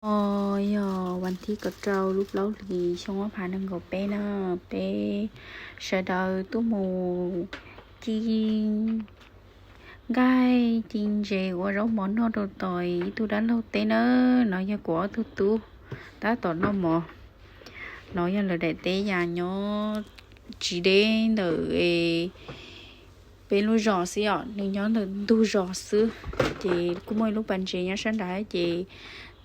Os, yog vas thib kaum rau lub plaub hlis xyoo ob phav nees nkaum peb na, peb sawv daws tuaj mus ci nqaij ci ntses ua zaub mov noj rau tom ib tug dab laug teb na. No yog kuv ob tug tub tab tom noj mov. No yog lawv daim teb yam nyob tsis deb ntawm peb lub zos xwb os, nws nyob ntawm ntug zos xwb. Ces kuj muaj ib lub pas ntses nyob sab nrad ces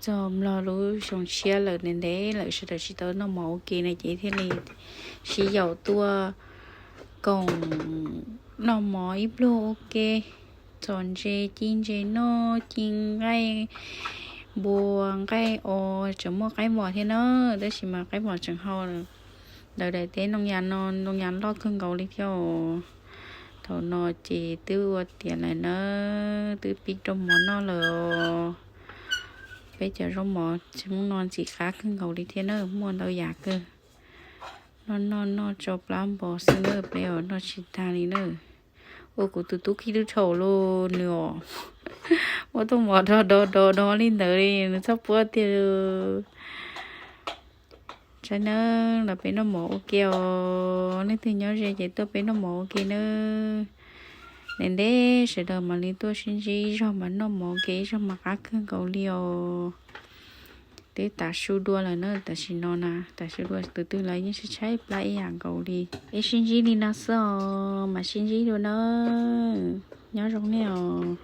txog mlog lub xyoo tshiab lawm ntev ntev lawm sawv daws tsis tau noj mov ua ke na ces thiaj li sib yaum tuaj koom noj mov ib pluag ua ke, txhom ntses ci ntses noj ci nqaij npua nqaij os, tseem muaj qaib vos thiab na, tab sis mas qaib vos tseem hau lawm. Lawv daim teb ntoo yas no ntoo yas loj kawg nkaus li thiab os. Thaum no ces twb ua tiav lawm na, twb pib rau mov noj lawm os. Peb cov zaub mov tsis muaj no ntxim qab kawg nkaus li thiab na, muaj ntau yam kawg. Noj noj noj tso plab npo xwb na, peb os noj tsis tag li na. Ua kuv tus tub khib tub thaum los nws os, muab tuaj mov do do do do li ntawd li nws txhob puab tiag. Saib nawb, los peb noj mov ua ke os, leej twg nyob ze ces tuaj peb noj mov ua ke nawb. Ntev ntev sawv daws mam li tuaj sib ntsib ib zaug mas noj mov ua ke ib zaug mas qab kawg nkaus li os. Twb tav su dua lawm na, tam sim no na, tav su dua tus twg los yeej tshaib tshaib plab ib yam nkaus li. Peb sib ntsib li no xwb os, mam sib ntsib dua nawb. Nyob zoo nej os.